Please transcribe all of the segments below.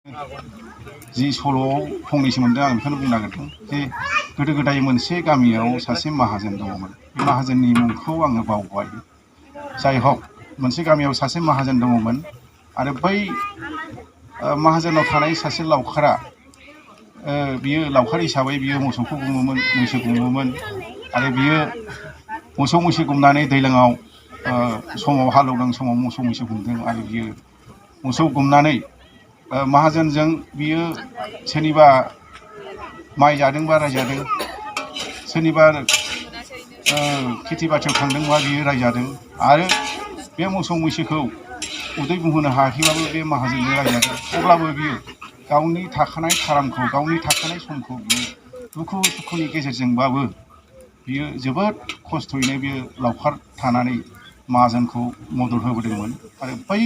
जि सल'आव फंनैसो मोनदों आं बेखौनो बुंनो नागिरदों जे गोदो गोदाय मोनसे गामियाव सासे माहाजोन दङमोन। बे माहाजोननि मुंखौ आङो बावबाय। जाय हक मोनसे गामियाव सासे माहाजोन दङमोन आरो बै माहाजोनाव थानाय सासे लावखारा बियो लावखार हिसाबै बियो मोसौखौ गुमोमोन, मैसो गुमोमोन आरो बियो मोसौ मैसो गुमनानै दैज्लाङाव समाव हालेवदों, समाव मोसौ मैसो गुमदों आरो बियो मोसौ गुमनानै माहाजोनजों बियो सोरनिबा माइ जादोंबा रायजादों, सोरनिबा खेथि बाथियाव थांदोंबा बियो रायजादों आरो बे मोसौ मैसोखौ उदै बुंहोनो हायाखैबाबो बे माहाजोनजों रायजादों। अब्लाबो बियो गावनि थाखानाय थारामखौ, गावनि थाखानाय समखौ बियो दुखु सुखुनि गेजेरजोंबाबो बियो जोबोद खस्थ'यैनो बियो लावखार थानानै माहाजोनखौ मदद होबोदोंमोन। आरो बै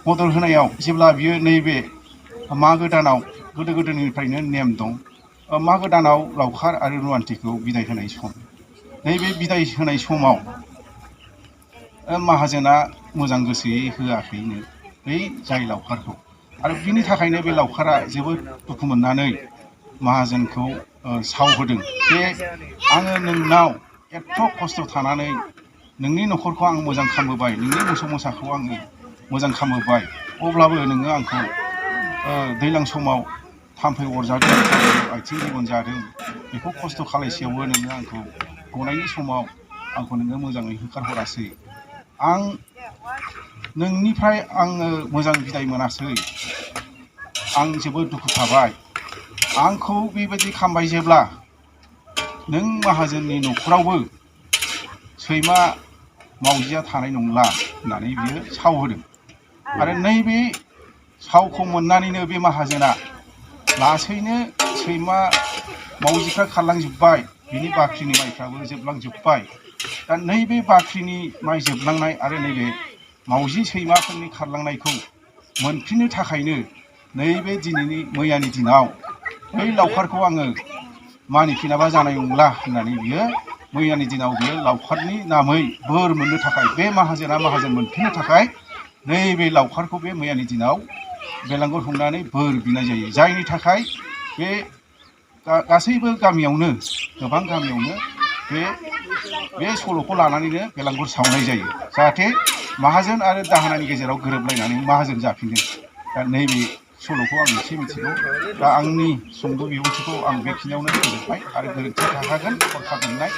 मदद होनायाव जेब्ला बियो नैबे मागो दानाव गोदो गोदायनिफ्रायनो नेम दं, मागो दानाव लावखार आरो रुवान्थिखौ बिदाय होनाय सम। नैबे बिदाय होनाय समाव माहाजोना मोजां गोसोयै होआखैनो बै जाय लावखारखौ, आरो बिनि थाखायनो बे लावखारा जोबोद दुखु मोननानै माहाजोनखौ सावहोदों। जे आङो नोंनाव एथ' खस्थ' थानानै नोंनि न'खरखौ आं मोजां खालामबोबाय, नोंनि मोसौ मोसाखौ आङो मोजां खालामबोबाय, अब्लाबो नोङो आंखौ दैज्लां समाव थाम्फै अरजादों, आथिं लेमन जादों, बेखौ खस्थ' खालायसेयावबो नोङो आंखौ गनायनि समाव आंखौ नोङो मोजाङै होखारहरासै। आं नोंनिफ्राय आङो मोजां बिदाय मोनासै। आं जोबोद दुखु थाबाय। आंखौ बेबायदि खालामबाय जेब्ला नों माहाजोननि न'खरावबो सैमा मावजिया थानाय नंला होननानै बियो सावहोदों। आरो नैबे सावखौ मोननानैनो बे माहाजोना लासैनो सैमा मावजिफ्रा खारलांजोब्बाय, बिनि बाख्रिनि माइफ्राबो जोबलांजोब्बाय। दा नैबे बाख्रिनि माइ जोबलांनाय आरो नैबे मावजि सैमाफोरनि खारलांनायखौ मोनफिननो थाखायनो नैबे दिनैनि मैयानि दिनाव बै लावखारखौ आङो मानिफिनाबा जानाय नंला होननानै बियो मैयानि दिनाव बियो लावखारनि नामै बोर मोननो थाखाय, बे माहाजोना माहाजोन मोनफिननो थाखाय नैबे लावखारखौ बे मैयानि दिनाव बेलांगुर हुंनानै बोर बिनाय जायो। जायनि थाखाय बे गासैबो गामियावनो, गोबां गामियावनो बे सल'खौ लानानैनो बेलांगुर सावनाय जायो, जाहाथे माहाजोन आरो दाहोनानि गेजेराव गोरोबलायनानै माहाजोन जाफिनो। दा नैबे सल'खौ आं एसे मिथिगौ। दा आंनि सुंद' बिबुंथिखौ आं बेखिनियावनो फोजोबबाय आरो गोरोन्थि थाखागोन, हरखाब मोननाय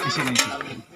एसेनोसै।